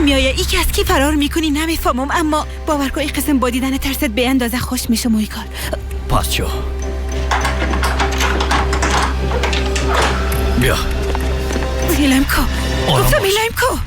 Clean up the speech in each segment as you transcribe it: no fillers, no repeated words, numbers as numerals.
میآید. ای که از کی فرار میکنی نمیفهمم، اما باور کن این قسم با دیدن ترست به اندازه خوش میشم. اویگار پس شو بیا. ایلایم کو. آرام گفتم باش. ایلایم کو.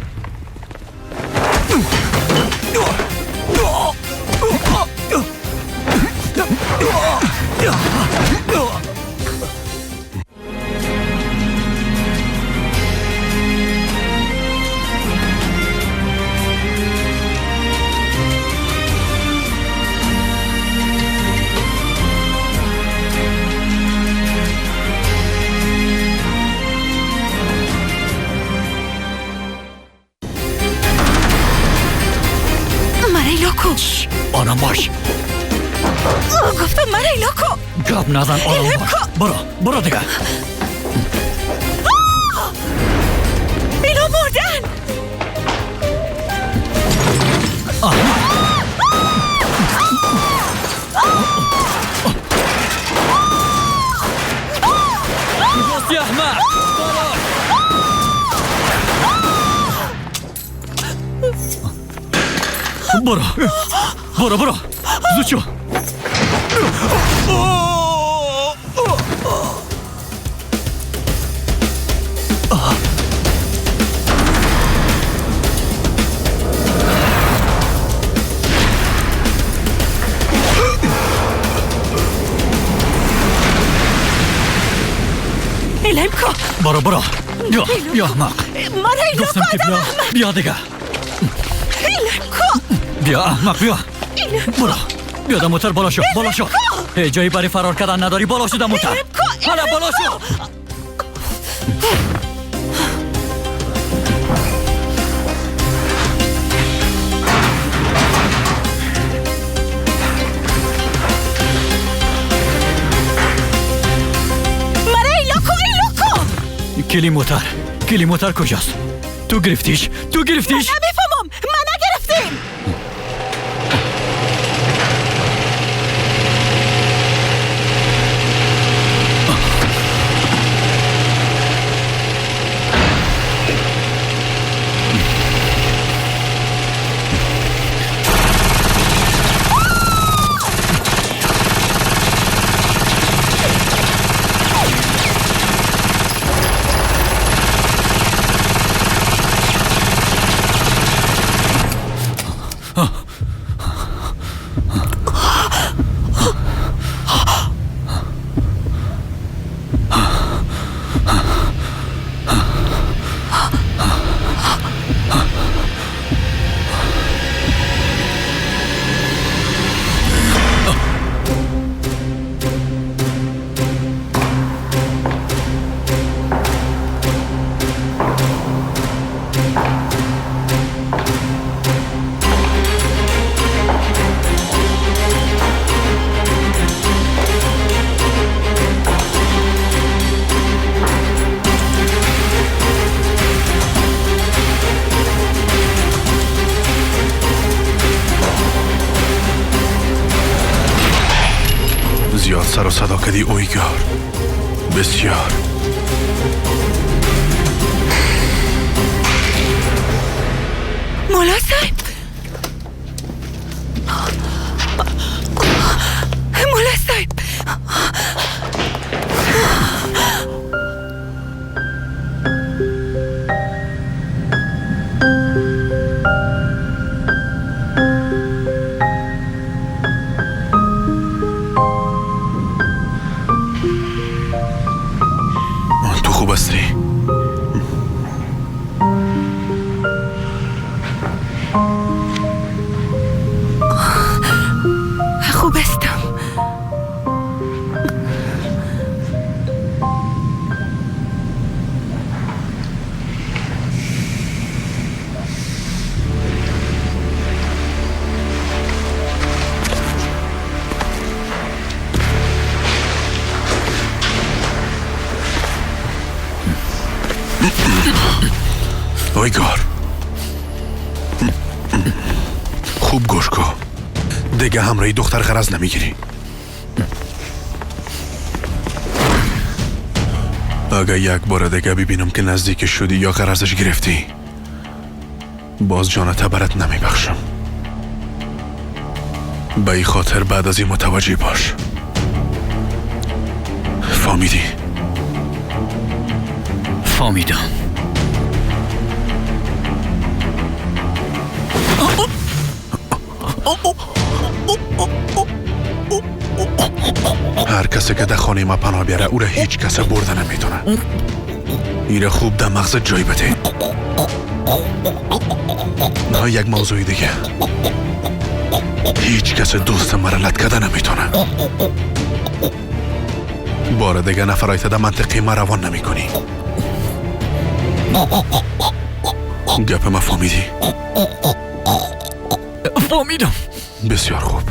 مرا ایلا کو. آرام باش. گفتم مرا ایلا کو. گپ نزن، آرام باش. برو برو دیگه. اینا مردن. دوستی احمق، برو برو برو، زود شو. ایلایم کو. برو برو، بیا بیا احمق. مرا ایلا گفتم کو. که بیا بیا دیگه. ایلایم کو. بیا احمق، بیا. برو بیا در موتر بالا شو، بالا شو. هیچ جایی برای فرار کردن نداری. بالا شو در موتر. حالا بالا شو. مرا ایلا کو، ایلا کو. کلی موتر، کلی موتر کجاست؟ تو گرفتیش، تو گرفتیش. نمیفهمم، من نگرفتیم. زیاد سر و صدا کردی اویگار، بسیار. مولا صاحب، مولا صاحب، تو خوب هستی؟ خوب هستم. اویگار، خوب گوش کن. دیگه همراهی دختر غرض نمیگیری. اگه یک بار دیگه ببینم که نزدیک شدی یا غرضش گرفتی، باز جانت برات نمیبخشم. به این خاطر بعد از این متوجه باش. فهمیدی؟ فهمیدم. هر کسی که در خانه ما پناه بیاره او را هیچ کس برده نمیتونه. ایره خوب در مغز جای بده. نه یک موضوع دیگه، هیچ کس دوست مرا لط کده نمیتونه. بار دیگه نفرایت در منطقه ما روان نمی کنی. گپ ما فهمیدی؟ فهمیدم. بسیار خوب.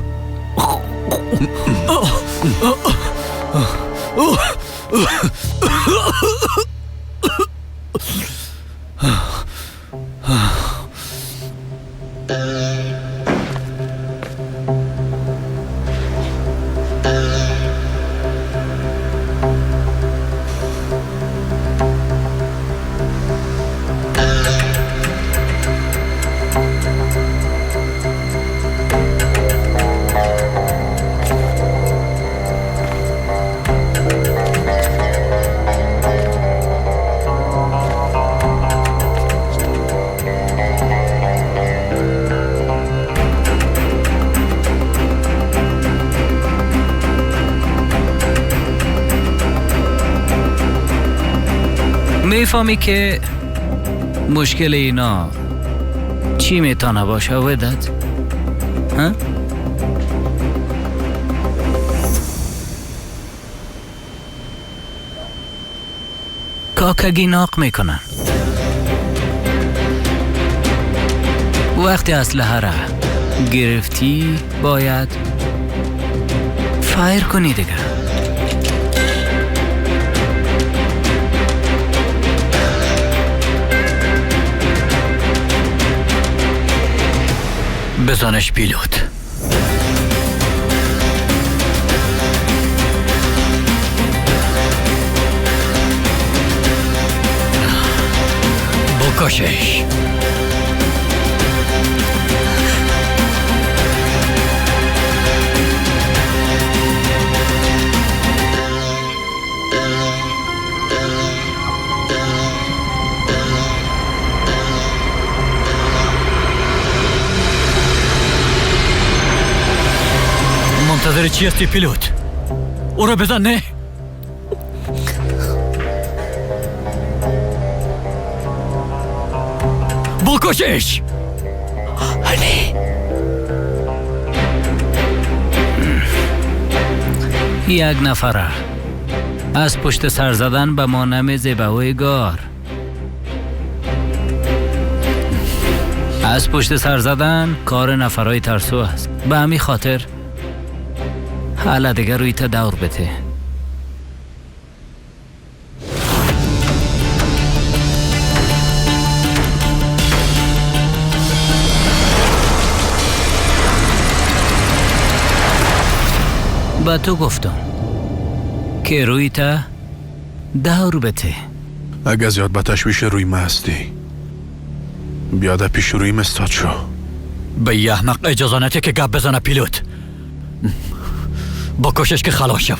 میفهمی که مشکل اینا چی میتونه باشه وداد؟ ها؟ کاکگی ناق میکنن. وقتی اسلحه را گرفتی باید فایر کنی دیگه. بزنش پیلوت. بکشش. منتظر چی هستی پیلوت؟ او را بزن. نه بکشش. یک نفره از پشت سر زدن به ما نمیزیبه گار. از پشت سر زدن کار نفرای ترسو است. به همین خاطر حالا دیگه روی تا دور بده. با تو گفتم که روی تا دور بده. اگه زیاد به تشویش روی ما هستی بیاده پیش روی مستاد شو. به یه احمق اجازه نده که گپ بزنه پیلوت. با کوشش که خلاص شوه.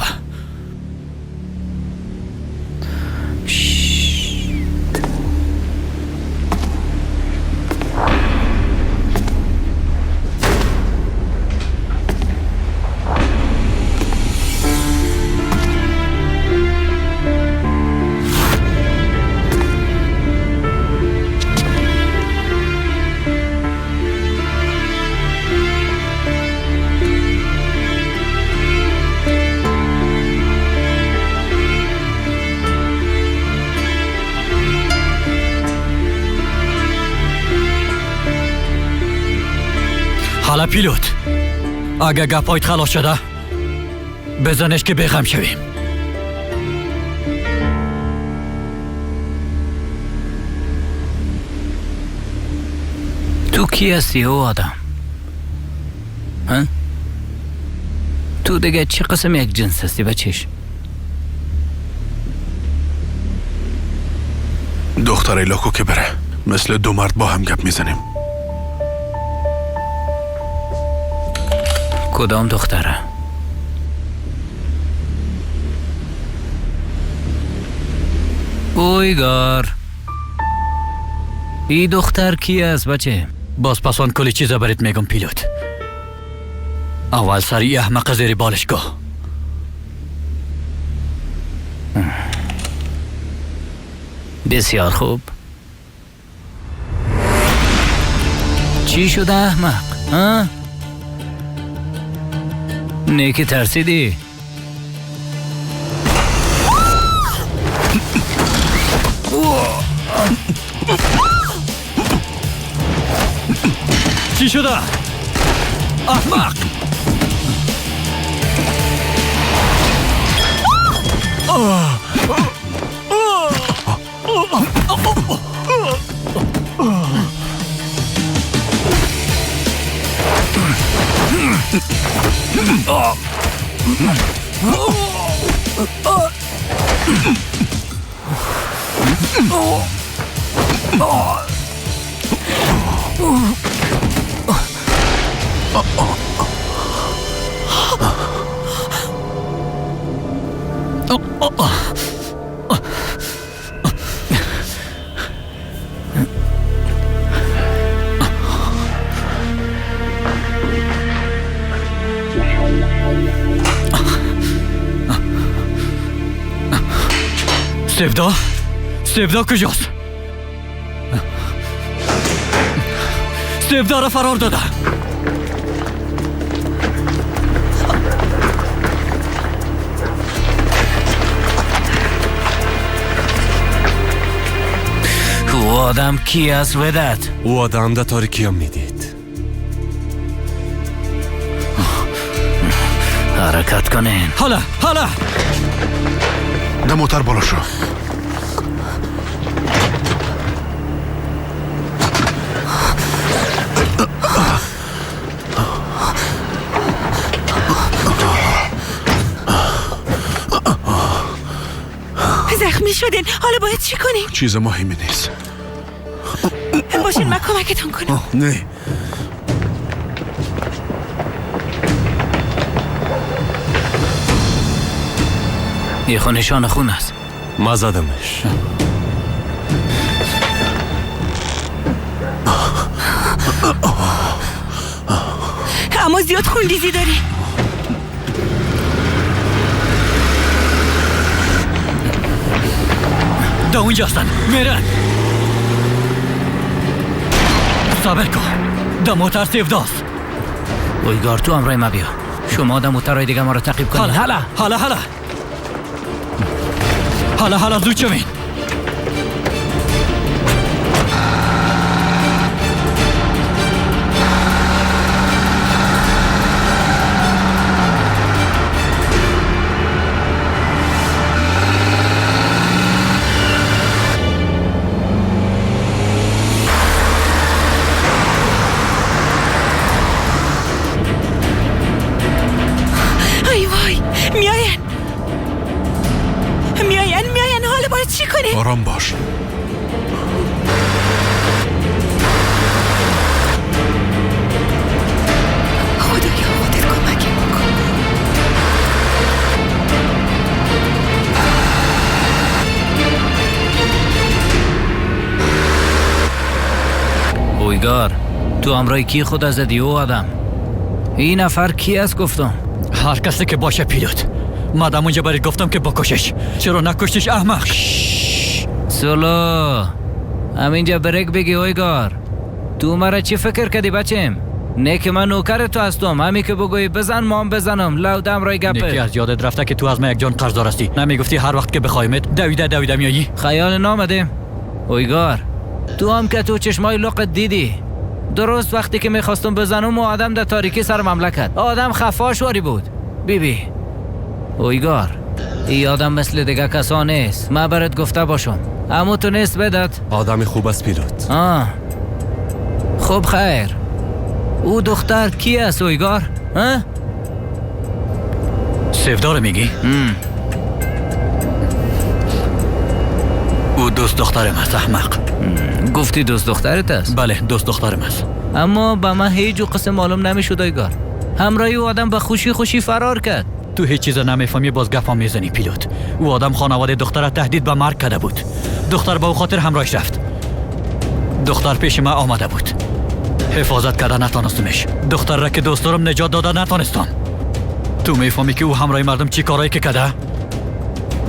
حالا پیلوت، اگه گپایت خلاص شده بزنش که بیغم شویم. تو کی هستی او آدم؟ ها؟ تو دیگه چه قسم یک جنس هستی بچش؟ دختر لاکو که بره مثل دو مرد با هم گپ میزنیم. کدام دختره؟ اویگار، ای دختر کی است بچه؟ باز پسان کلی چیزا برات میگم پیلوت. اول سری احمق زیر بالشگاه. بسیار خوب. چی شده احمق؟ ها؟ نیکی ترسیدی؟ چی شده؟ احمق! سفدا؟ سفدا کجاست؟ سفدا را فرار داده. او آدم کی است ودت؟ او آدم در تاریکی هم میدید. حرکت کنین. حالا حالا در موتر بالا شو. زخمی شدین، حالا باید چی کنیم؟ چیز مهمی نیست. باشین من کمکتون کنم. نه یه نشان خون است. ما زدمش. اما زیاد خون ریزی داری. دا اونجا هستن، میرن. صبر کن، دا موتر سیفداست. اویگار تو امرای ما بیا. شما دا موترهای دیگه ما رو تعقیب کنید. حالا حالا حالا حالا حالا زود شوین. ای وای، میاین میاین میاین. حالا باید چی کنیم؟ آرام باش. خدایا خودت کمکم کن. اویگار تو امرای کی خود زدی او آدم؟ این نفر کی است گفتم؟ هر کسی که باشه پیلوت. مادام اونجا برای گفتم که بکشش، چرا نکشتش احمق؟ سولو همینجا بریک بگی اویگار. تو مرا چی فکر کردی بچم؟ نه که من نوکر تو هستم، همی که بگویی بزن مام بزنم. لو دم رای گپه. نیکی از یادت رفته که تو از من یک جان قرضدار هستی. نمیگفتی هر وقت که بخوایمت دویده دویده میایی؟ خیال نامده اویگار. تو هم که تو چشمای لقت دیدی. درست وقتی که میخواستم بزنم و آدم در تاریکی سر مملکت، آدم خفاش واری بود. بی بی اویگار، ای آدم مثل دیگه کسا نیست. من برات گفته باشم، اما تو نیست بدت. آدم خوب است پیلوت. خوب خیر. او دختر کی است اویگار؟ ها؟ سفدار میگی؟ او دوست دخترم است احمق. گفتی دوست دخترت است؟ بله دوست دخترم است. اما به من هیچ قسم معلوم نمیشد اویگار. ҳамроҳи ӯ одам ба хушӣ хушӣ фарор кард. Ту ҳеҷ чиза намефаҳмӣ, боз гапам мезанӣ пилот. Ӯ одам хонаводаи духтара таҳдид ба марг карда буд. Духтар ба ӯ хотир ҳамроҳиш рафт. Духтар пеши ман омада буд. Ҳифозат карда натонистамеш. Духтарра ки дӯст дорам наҷот дода натонистам. Ту мефаҳмӣ ки ӯ ҳамроҳи мардум чӣ корое ки карда?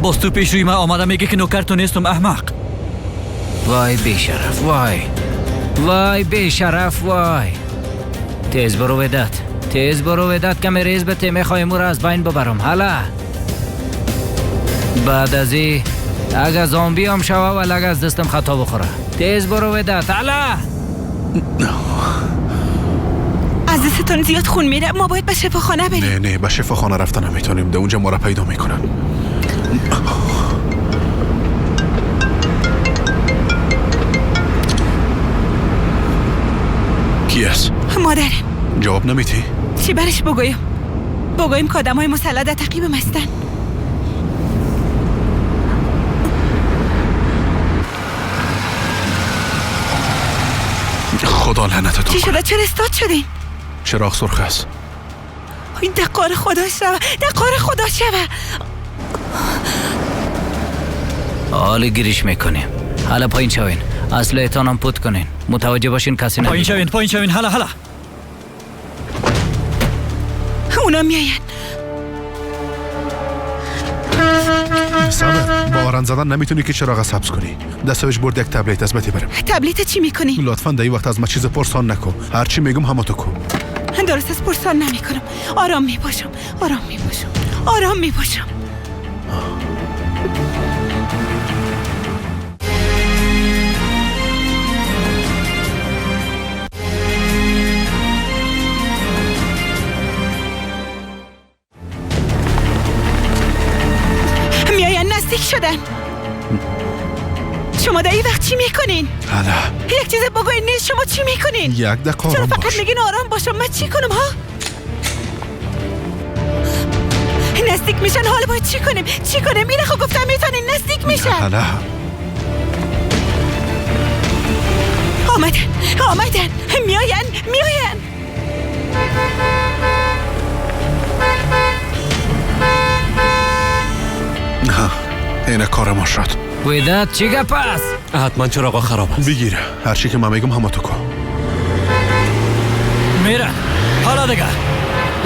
Боз ту пеш рӯи ман омада мегӣ ки нокар ту нестум, аҳмақ. Вой бешараф, вой. Вой бешараф, вой. Тез برو وداد. تیز برو وداد که ریز به میخوایم او را از بین ببرم. حالا بعد از ای اگه زامبی هم شوه ولی اگه از دستم خطا بخوره. تیز برو وداد. حالا از دستتون زیاد خون میره. ما باید به شفاخانه بریم. نه نه، به شفاخانه رفتن نمیتونیم. ده اونجا ما را پیدا میکنن. کی است؟ مادرم. جواب نمیتی؟ چی برش بگویم؟ بگویم که آدم های مسلح در تعقیبم هستن. خدا لعنتتون. چی شده؟ چرا استاد شدین؟ چراغ سرخ است. این دقار خدا شوه، دقار خدا شوه. حال گیریش میکنیم. حالا پایین شوین، اسلحه‌تان هم پوت کنین. متوجه باشین کسی نبینه. پایین شوین، پایین شوین. حالا حالا اونا میاین. صبر، با آرن زدن نمیتونی که چراغ سبز کنی. دستش برد یک تبلت از بتی برم. تبلت چی میکنی؟ لطفاً در این وقت از ما چیز پرسان نکن. هر چی میگم همو تو کن. درست از پرسان نمیکنم. آرام میباشم، آرام میباشم، آرام میباشم. شدن. شما در این وقت چی میکنین؟ حالا یک چیز بگوین نیست. شما چی میکنین؟ یک دقیقه چرا آرام فقط باش. میگین آرام باشم؟ من چی کنم ها؟ نزدیک میشن. حالا باید چی کنیم؟ چی کنیم؟ اینه خب گفتم میتونین نزدیک میشن. حالا آمدن، آمدن، میاین، میاین. نه، این کار ما شد. وداد چی گپ است؟ حتما چراغ خراب است. بگیر، هر چی که من میگم همو تو کن. میرن. حالا دیگه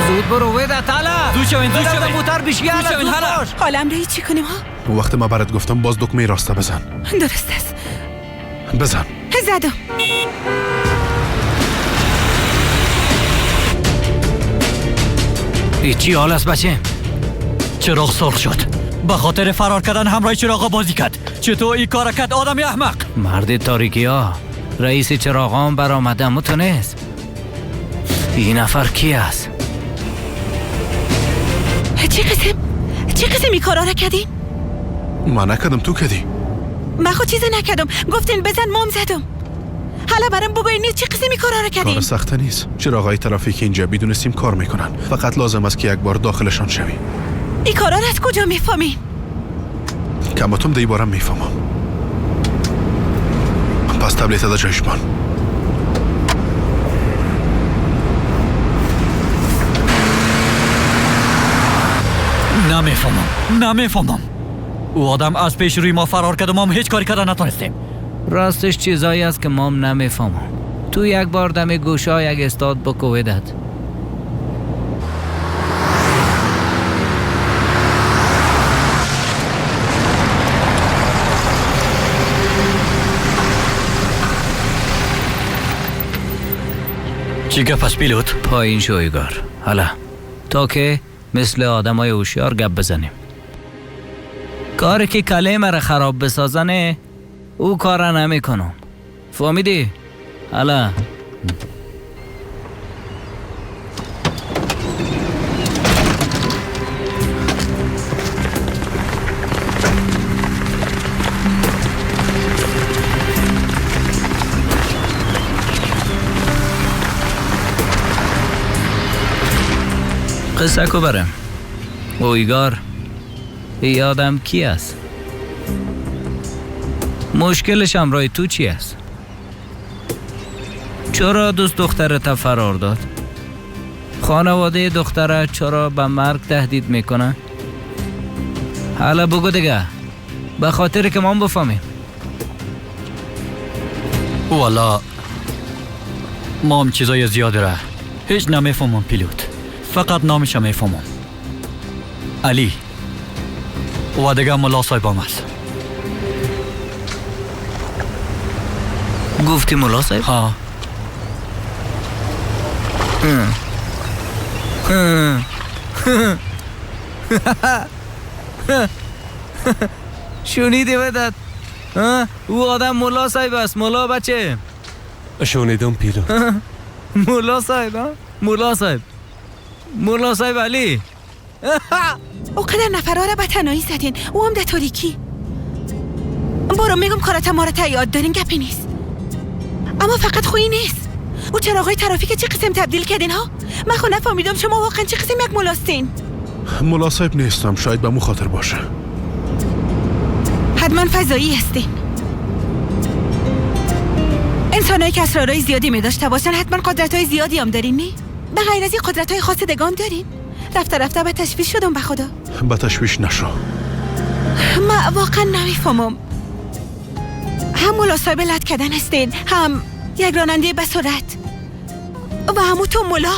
زود برو وداد. حالا زود شوین، زود شوین. موتر بشی. زود شوین. حالا حالا امرایی چی کنیم ها؟ وقت ما برات گفتم باز دکمه راسته بزن. درست است. بزن. زدم. چی حال است بچه؟ چراغ سرخ شد. به خاطر فرار کردن همراه چراغ بازی کرد. چطور این کار کرد آدم احمق؟ مرد تاریکی ها، رئیس چراغان برآمده متونست. این نفر کی است؟ چه قسم؟ چه قسم این کارا را کردین؟ من نکردم، تو کردی. من خود چیزی نکردم. گفتین بزن، مام زدم. حالا برام بگوین نیست چه قسم این کارا را کردین؟ کار سخت نیست. چراغای ترافیک اینجا بدون سیم کار میکنن. فقط لازم است که یک بار داخلشان شوی. این کارا را از کجا میفهمی؟ کماتم دی بارم میفهمم. پس تبلت در جایش بان. نمیفهمم، نمیفهمم. او آدم از پیش روی ما فرار کرد و ما هم هیچ کاری کرده نتونستیم. راستش چیزایی است که ما هم نمیفهمم. تو یک بار دم گوشا یک استاد بکو وداد. چی گپ است پیلوت؟ پایین شو ایگار. حالا تا که مثل آدم های هوشیار گپ بزنیم. کاری که کله مرا خراب بسازنه او کار نمی کنم. فهمیدی؟ حالا قصه کو برم. اویگار، ای آدم کی است؟ مشکلش همراه تو چی است؟ چرا دوست دخترت فرار داد؟ خانواده دختره چرا به مرگ تهدید میکنه؟ حالا بگو دیگه، به خاطر که ما هم بفهمیم. والا ما هم چیزای زیاد را هیچ نمیفهمم پیلوت، فقط نامش میفهمم، علی و دیگه ملا صاحب است. گفتی ملا صاحب؟ ها. شنیدی بدت؟ او آدم ملا صاحب است. ملا بچه. شنیدم پیلوت. ملا صاحب، ملا صاحب، ملا صاحب علی. او قدر نفرها را به تنهایی زدین، او هم در تاریکی. برو میگم کارات ما را یاد دارین، گپی نیست. اما فقط خویی نیست. او چراغای ترافیک چه قسم تبدیل کردین ها؟ من خو نفهمیدم شما واقعا چه قسم یک ملاستین. ملا صاحب نیستم، شاید به مو خاطر باشه. حتما فضایی هستین. انسانایی که اسرارای زیادی می داشته باشن حتما قدرت‌های زیادی هم دارین، نی؟ به غیر از این قدرت‌های خاص دگان دارین. رفته رفته به تشویش شدم. به خدا به تشویش نشو. من واقعا نمیفهمم. هم ملا صاحب لط کردن هستین، هم یک راننده به سرعت، و همو تو ملا،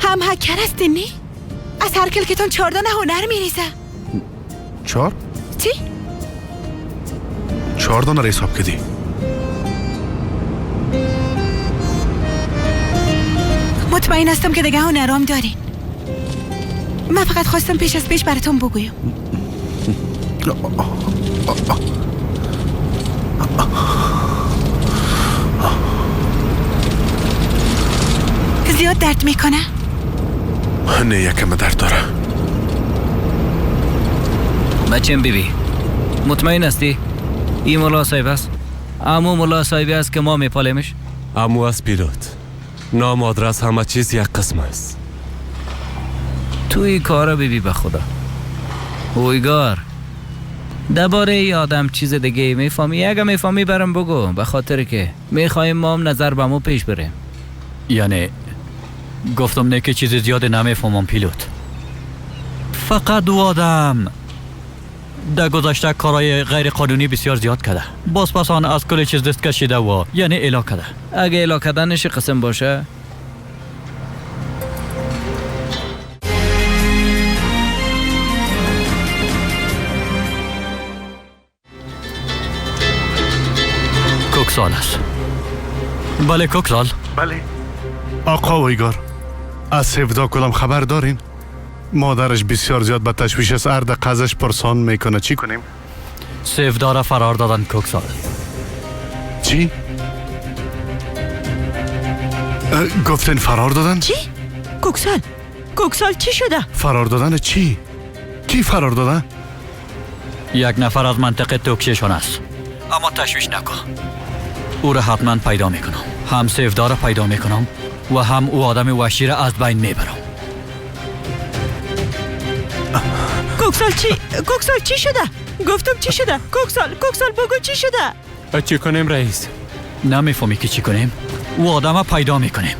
هم هکر هستین، نی؟ از هر کلکتون 4 دانه هنر میریزه. 4؟ چی؟ 4 دانه را حساب کردی؟ مطمئن هستم که دیگه هنرام دارین. من فقط خواستم پیش از پیش براتون بگویم. زیاد درد میکنه؟ نه، یکم درد داره. بچم بیبی، مطمئن هستی؟ این ملا صاحب است؟ امو ملا صاحب است که ما میپالیمش؟ امو است پیلوت. نام، آدرس، همه چیز یک قسم است. توی کارا بیبی به خدا. اویگار درباره ای آدم چیز دیگه میفهمی؟ اگه میفهمی برام بگو، به خاطر که میخوایم ما هم نظر به مو پیش بریم. یعنی گفتم نه که چیز زیاد نمیفهمم پیلوت. فقط دو آدم در گذشته کارهای غیر قانونی بسیار زیاد کرده، باز پس آن از کل چیز دست کشیده و یعنی اعلا کرده. اگه اعلا کردنش قسم باشه. کوکسال است. بله کوکسال. بله آقا ویگار، از سفدا کدام خبر دارین؟ مادرش بسیار زیاد به تشویش است، ارد قزش پرسان میکنه. چی کنیم؟ سفدا را فرار دادن کوکسال. چی؟ گفتن فرار دادن؟ چی؟ کوکسال، کوکسال چی شده؟ فرار دادن چی؟ کی فرار دادن؟ یک نفر از منطقه توکششان است. اما تشویش نکن، او را حتما پیدا میکنم. هم سفدا را پیدا میکنم و هم او آدم وحشی را از بین میبرم. کوکسال چی؟ کوکسال چی شده؟ گفتم چی شده؟ کوکسال، کوکسال بگو چی شده؟ چی کنیم رئیس؟ نمیفهمی که چی کنیم؟ او آدم پیدا میکنیم.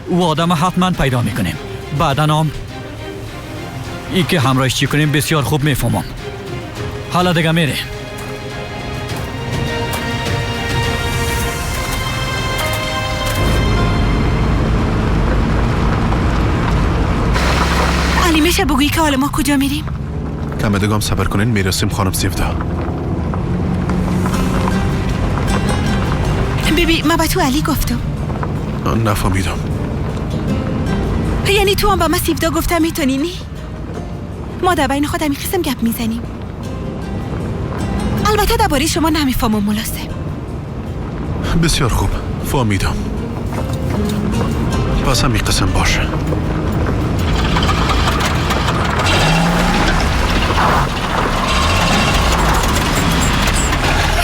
او آدم حتما پیدا میکنیم. بعدا هم ای که همراهش چی کنیم بسیار خوب میفهمم. حالا دیگه میریم. علی میشه بگویی که حالا ما کجا میریم؟ کم دگام صبر کنین، میرسیم خانم سیفدا. بیبی من به تو علی گفتم. نفهمیدم. یعنی تو هم به من سیفدا گفتم میتونی نی؟ ما در بین خودم قسم گپ میزنیم. البته درباره شما نمیفهمم ملاسه. بسیار خوب فهمیدم. پس هم قسم باشه.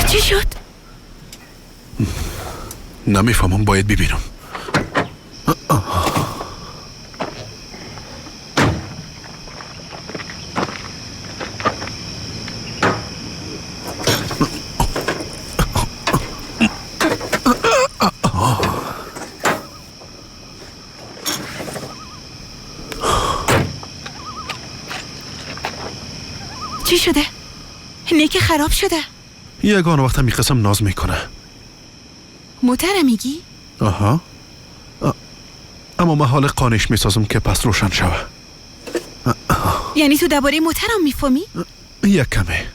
چی شد؟ نمیفهمم، باید ببینم. چی شده؟ نیک خراب شده. یگان وقت می قسم ناز میکنه. موتر میگی؟ آها. اما من حال قانش میسازم که پس روشن شوه. یعنی تو درباره موترم میفهمی؟ یک کمه.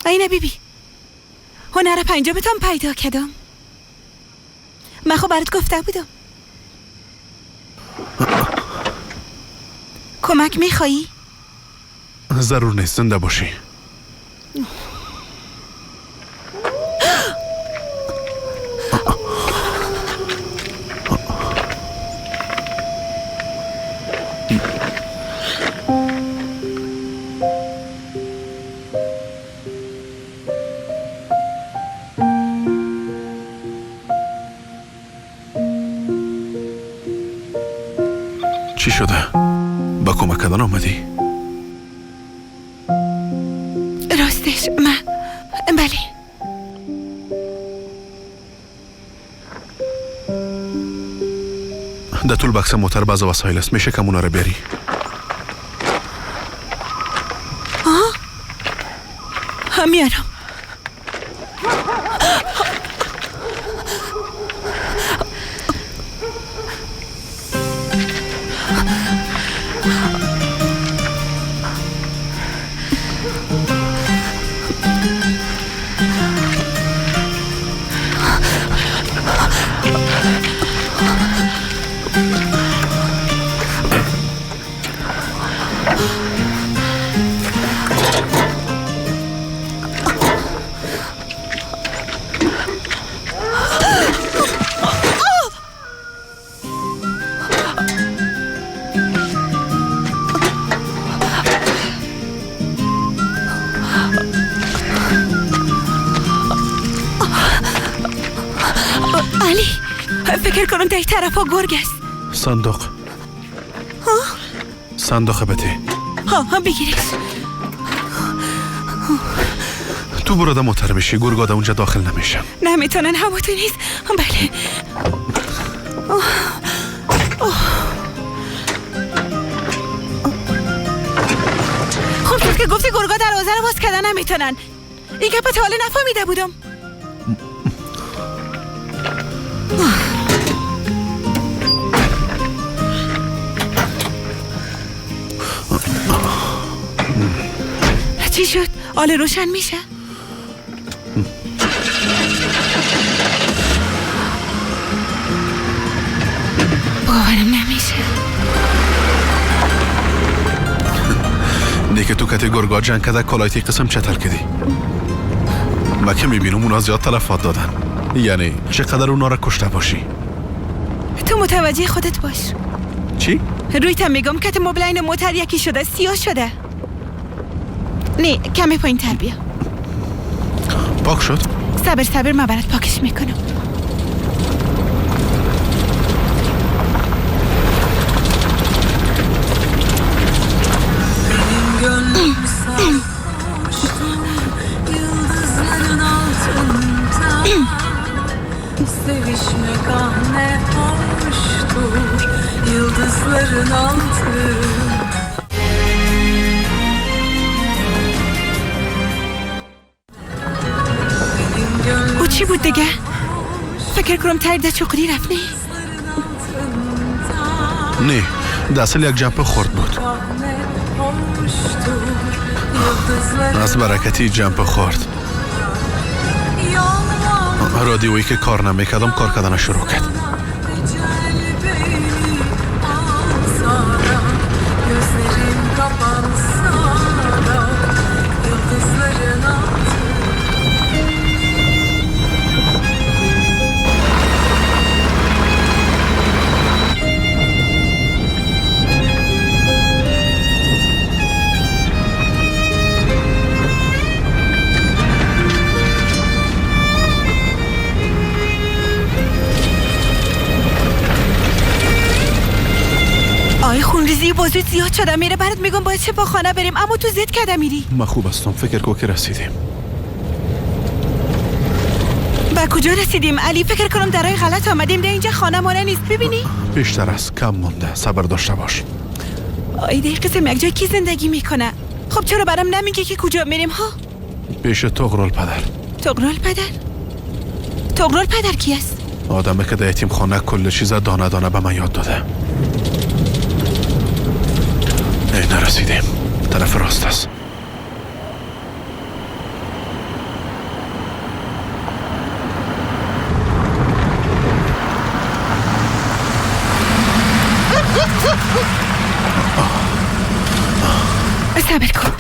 اینه بیبی، هنر پنجابتان پیدا کردم. من خب برات گفته بودم. کمک میخوایی؟ ضرور نیست، زنده باشی. چی شده؟ با کمک کردن آمدی؟ راستش من بله. در طول بکس موتر بعض وسایل است، میشه که اونا رو بیاری؟ آها میارم. علی، فکر کنم در طرفا گرگ است. صندوق. صندوق بده. ها بگیرش. تو برو در موتر بشی، گرگا در اونجا داخل نمیشن. نمیتونن، هوا تو نیست. بله. خب شد که گفتی گرگا دروازه رو باز کردن نمیتونن. این گپ تا حالا نفهمیده بودم. چی شد؟ آله روشن میشه؟ باورم نمیشه. دیگه تو کتی گرگا جنگ کده کلایتی قسم چتل کدی. ما که میبینم اونا زیاد تلفات دادن. یعنی چقدر اونا را کشته باشی؟ تو متوجه خودت باش. چی؟ رویتم میگم کت مبلین موتر یکی شده، سیاه شده. نه کمی پایین تر بیا. پاک شد؟ صبر صبر، من برات پاکش میکنم. او چی بود دیگه؟ فکر کنم تایید در چقری رفت. نه نه، در اصل یک جنپ خورد بود. از برکتی جنپ خورد رادیویی که کار نمیکردم کار کردن شروع کرد. آی خونریزی بازوت زیاد شده میره. برات میگم باید شفاخانه بریم، اما تو زد کده میری. ما خوب هستم، فکر کو که رسیدیم. به کجا رسیدیم علی؟ فکر کنم درای غلط آمدیم. ده اینجا خانه مانه نیست. ببینی بیشتر از کم مونده، صبر داشته باش. آی ده قسم یک جای کی زندگی میکنه؟ خب چرا برام نمیگی که کجا میریم ها؟ پیش طغرل پدر. طغرل پدر؟ طغرل پدر کی است؟ آدمه که در یتیم خانه کل چیز دانه دانه به من یاد داده. ای نرسیدیم. طرف راست است. صبر کن.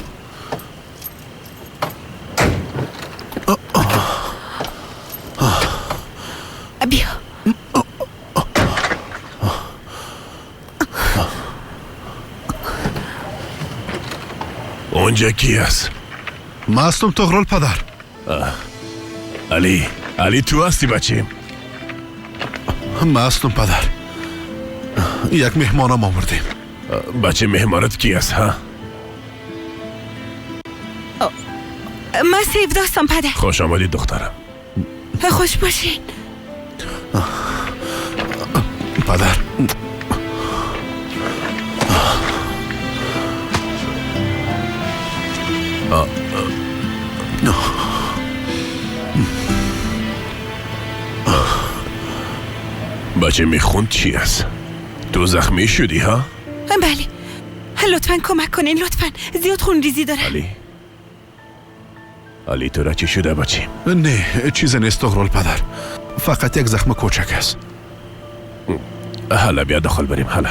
بیا. اونجا کی است؟ من هستم طغرل پدر. علی، علی تو هستی بچیم؟ من هستم پدر. یک مهمانم آوردیم. بچه مهمانت کی است ها؟ من سیف هستم پدر. خوش آمدی دخترم. خوش باشین. پدر بچه میخوند چی است؟ تو زخمی شدی ها؟ بله. لطفا کمک کنین، لطفا. زیاد خونریزی دارم. علی، علی تو را چی شده بچه؟ نه چیز نیست طغرل پدر، فقط یک زخم کوچک است. حالا بیا داخل بریم. حالا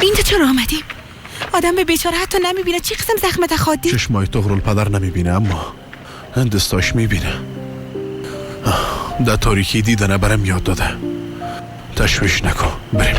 اینجا چرا آمدیم؟ آدم به بیچاره حتی نمیبینه چی قسم زخمت خادی. چشمای طغرل پدر نمیبینه اما دستاش میبینه. در تاریکی دیدنه برم یاد داده. تشویش نکن، بریم.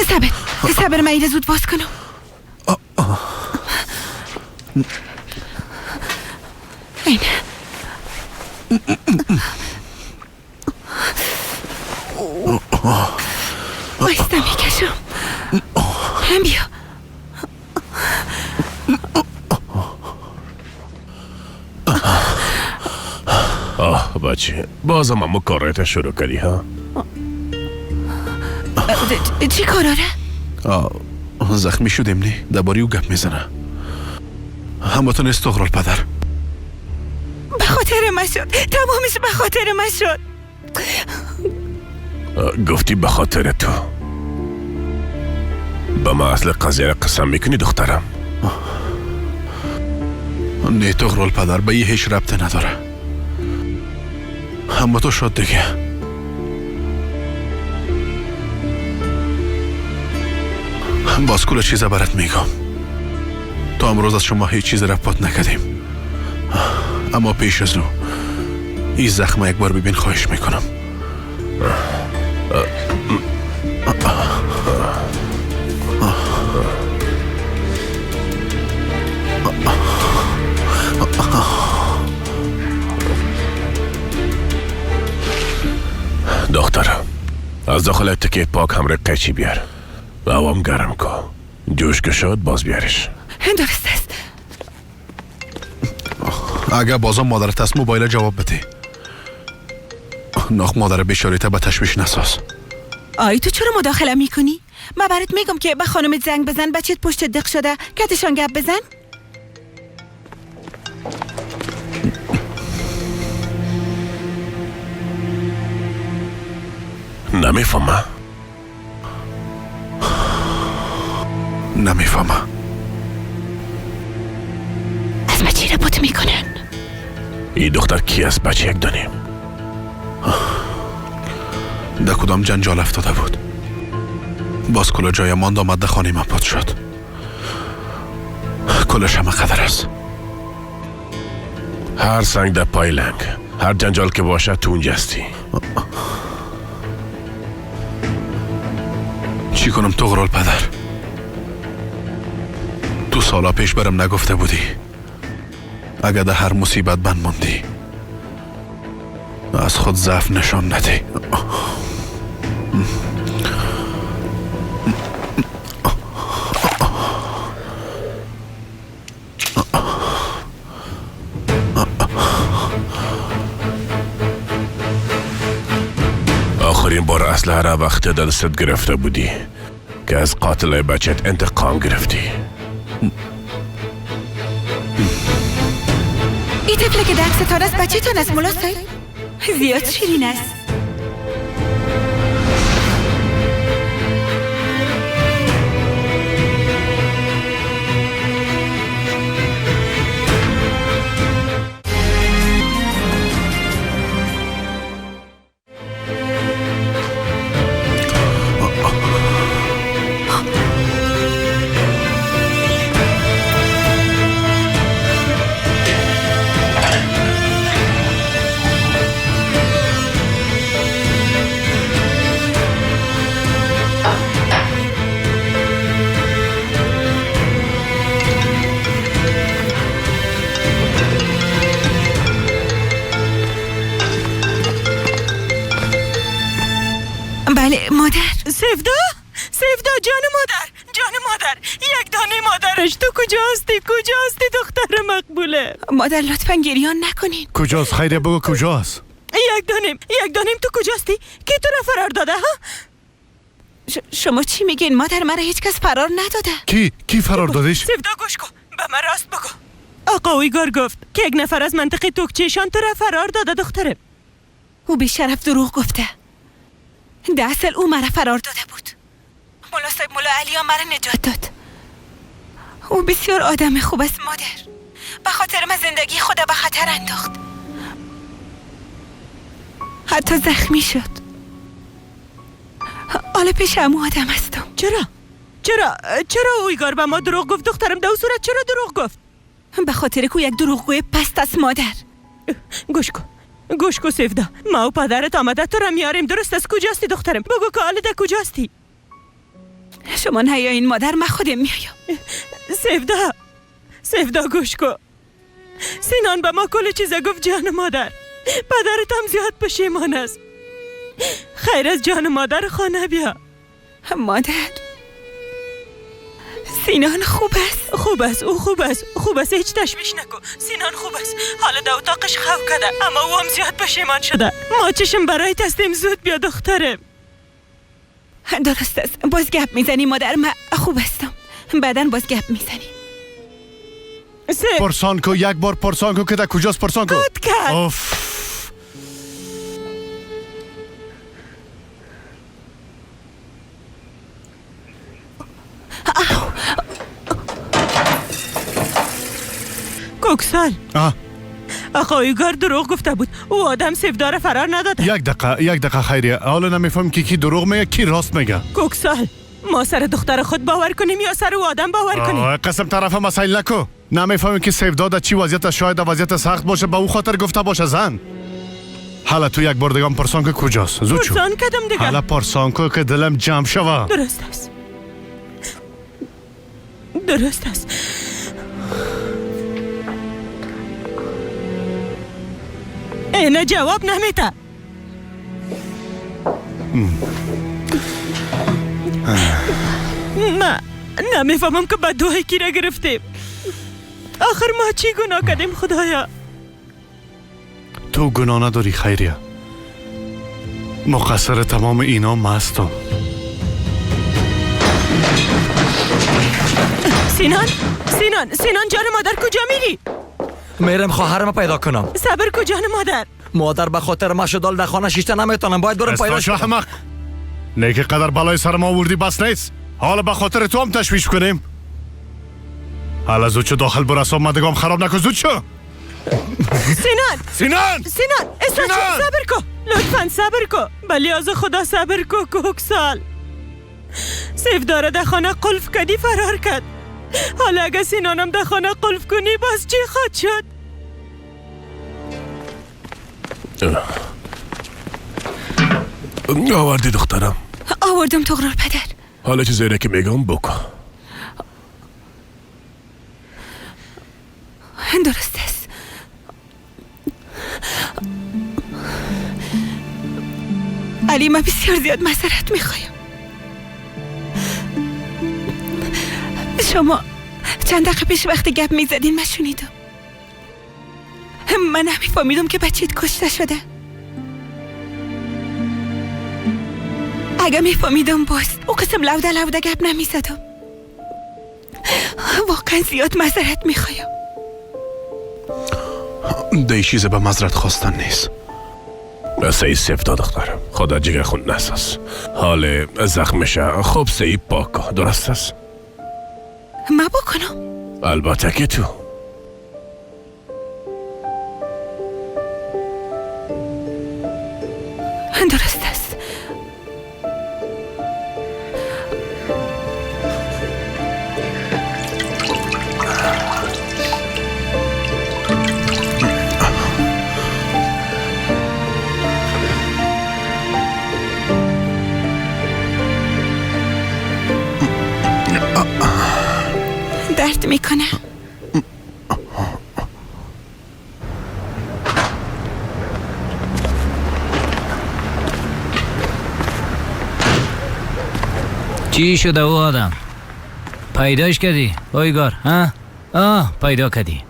صبر صبر، من اینو زود باز کنم. این بایستم میکشم. هم بیا. آه بچه، بازم همو کارایت شروع کردی ها؟ چی کاراره؟ زخمی شدیم نی، درباره او گپ میزنه. همتون است طغرل پدر. به خاطر من شد، تمامش به خاطر من شد. گفتی به خاطر تو. به ما اصل قضیه را قسم میکنی دخترم؟ نه طغرل پدر، به هیچ ربط نداره. اما تو شد دیگه. باز کل چیز برات میگم. تا امروز از شما هیچ چیز را پات نکردیم، اما پیش از او این زخم یک بار ببین، خواهش میکنم. دخترم از داخل تکه پاک همراه قیچی بیار. هوام گرم کن، جوش که شد باز بیارش. درست است. اگه بازم مادرت است موبایل جواب بده. ناخ مادر بیچاره‌ت به تشویش نساز. آی تو چرا مداخله میکنی؟ من برات میگم که به خانمت زنگ بزن، بچت پشت دق شده، کتشان گپ بزن. نمیفهمم. نمیفهمم. از ما چی ربط میکنن؟ این دختر کی است بچه یک دانیم؟ در کدام جنجال افتاده بود. باز کل جای ماند آمد در خانه من پاد شد. کلش همه قدر است. هر سنگ در پای لنگ، هر جنجال که باشد تو اونجا هستی. چی کنم طغرل پدر؟ تو سالا پیش برم نگفته بودی اگر در هر مصیبت بند ماندی از خود ضعف نشان نده. آخرین بار اسلحه را وقتی دستت گرفته بودی که از قاتل بچت انتقام گرفتی. این طفله که در ستاره است بچه تان است ملا صاحب؟ زیاد شیرین است. بله مادر. سفدا، سفدا جان مادر، جان مادر، یک دانه مادرش تو کجاستی؟ کجاستی دختر مقبوله؟ مادر لطفا گریان نکنین. کجاست؟ خیره بگو کجاست؟ یک دانیم، یک دانیم تو کجاستی؟ کی تو را فرار داده ها؟ شما چی میگین مادر؟ مرا هیچ کس فرار نداده. کی فرار دادش؟ سفدا گوش کن، به من راست بگو. آقا اویگار گفت که یک نفر از منطقه توکچیشان تو را فرار داده دخترم. او بی شرف دروغ گفته. در اصل او مرا فرار داده بود. ملا صاحب ملا علی مرا نجات داد. او بسیار آدم خوب است مادر. به خاطر من زندگی خود به خطر انداخت. حتی زخمی شد. حالا پیش امو آدم هستم. چرا؟ چرا؟ چرا اویگار به ما دروغ گفت دخترم؟ در صورت چرا دروغ گفت؟ به خاطر که یک دروغگوی پست است مادر. گوش کن، گوش کو سفدا، ما و پدرت آمده تو را میاریم درست است؟ کجاستی دخترم؟ بگو که حالا در کجاستی؟ شما نیایین مادر، من خودم میایم. سفدا، سفدا گوش کو، سینان به ما کل چیز گفت جان مادر. پدرت هم زیاد پشیمان است. خیر از جان مادر خانه بیا. مادر سینان خوب است. خوب است، او خوب است، خوب است، هیچ تشویش نکن. سینان خوب است. حالا در اتاقش خواب کرده، اما او هم زیاد پشیمان شده. ما چشم برای هستیم، زود بیا دخترم. درست است، باز گپ میزنی مادر. من خوب هستم، بعدا باز گپ میزنی. پرسان کو، یک بار پرسان کو که در کجاست. پرسان کو. اوف. کوکسال، آقا اویگار دروغ گفته بود. او آدم سفدار فرار نداده. یک دقیقه، یک دقیقه خیریه، حالا نمیفهم که کی دروغ میگه کی راست میگه. کوکسال، ما سر دختر خود باور کنیم یا سر او آدم باور کنیم؟ قسم طرف مسائل نکو. نمیفهمیم که سفدا در چی وضعیت، شاید در وضعیت سخت باشه، به او خاطر گفته باشه زن. حالا تو یک بار دیگه پرسان که کجاست. زود شو. پرسان کدم دیگه. حالا پرسان کو که دلم جمع شوه. درست است، درست است. اینه جواب نمیده. ما نمیفهمم که بددعای کی را گرفتیم. آخر ما چی گناه کردیم خدایا؟ تو گناه نداری خیریه. مقصر تمام اینا ما هستم. سینان، سینان، سینان جان مادر کجا میری؟ میرم خواهرم پیدا کنم. صبر کو جان مادر. مادر به خاطر ما شدال در خانه شیشته نمیتونم، باید برم پیدا کنم. احمق، نه که قدر بالای سر ما آوردی بس نیست، حالا به خاطر تو هم تشویش کنیم. حالا زود شو داخل برو، اعصاب ما دیگه خراب نکن، زود شو. سینان، سینان، سینان، صبر کو لطفا، صبر کو، بلی از خدا صبر کو. کوکسال سیف داره در خانه قلف کردی فرار کرد. حالا اگه سینانم در خانه قلف کنی باز چی خواهد شد؟ آوردی دخترم؟ آوردم طغرل پدر. حالا چیزی را که میگم بکن. درست است. علی من بسیار زیاد معذرت میخوایم. شما چند دقیقه پیش وقتی گپ میزدین من شنیدم. من نمیفهمیدم که بچه‌ت کشته شده. اگه میفهمیدم باز او قسم لوده لوده گپ نمیزدم. واقعا زیاد معذرت میخوایم. ده چیز به معذرت خواستن نیست. سعی سفتا دخترم، خدا جگر خون نساز. حال زخمشه خوب سعی پاک درست است؟ ما بکنم؟ البته که تو. درست است. درد میکنه. چی شده او آدم؟ پیداش کردی؟ اویگار ها؟ آه پیدا کردی.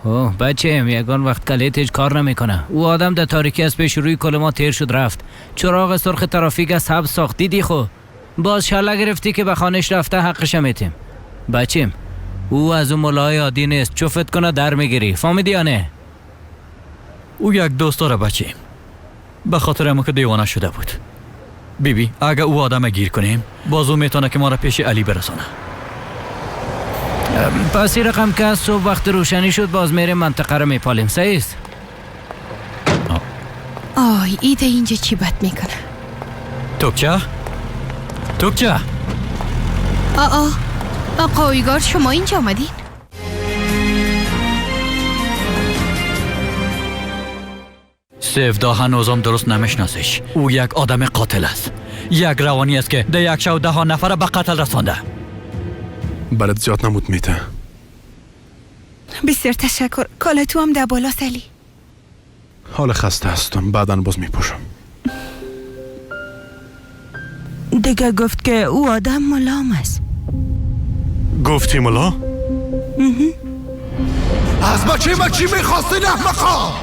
اوه بچه یگان وقت کلیتش کار نمیکنه. او آدم در تاریکی از پیش روی کل ما تیر شد رفت. چراغ سرخ ترافیک از حبس ساخت. دیدی خو؟ باز شله گرفتی که به خانش رفته حقش میتیم. بچیم او از اون ملای عادی نیست، چفت کنه در میگیری. فهمیدی یا نه؟ او یک دوست داره بچیم، به خاطر همون که دیوانه شده بود. بی بی اگه او آدم گیر کنیم باز او میتونه که ما را پیش علی برسانه. پس این رقم که از صبح وقت روشنی شد باز میریم منطقه رو میپالیم. صحیح است؟ آی ایده اینجا چی بد میکنه؟ توپچه؟ توپچه؟ آ آقا اویگار شما اینجا آمدین؟ سفدا هنوزم درست نمیشناسش. او یک آدم قاتل است، یک روانی است که در یک شب 10 نفر به قتل رسانده. برات زیاد نمود میته. بسیار تشکر. کالا تو هم در بالا سلی. حال خسته هستم، بعدا باز میپوشم. دیگه گفت که او آدم ملام است. گفتی ملا؟ از بچه ما چی میخواستین احمقا؟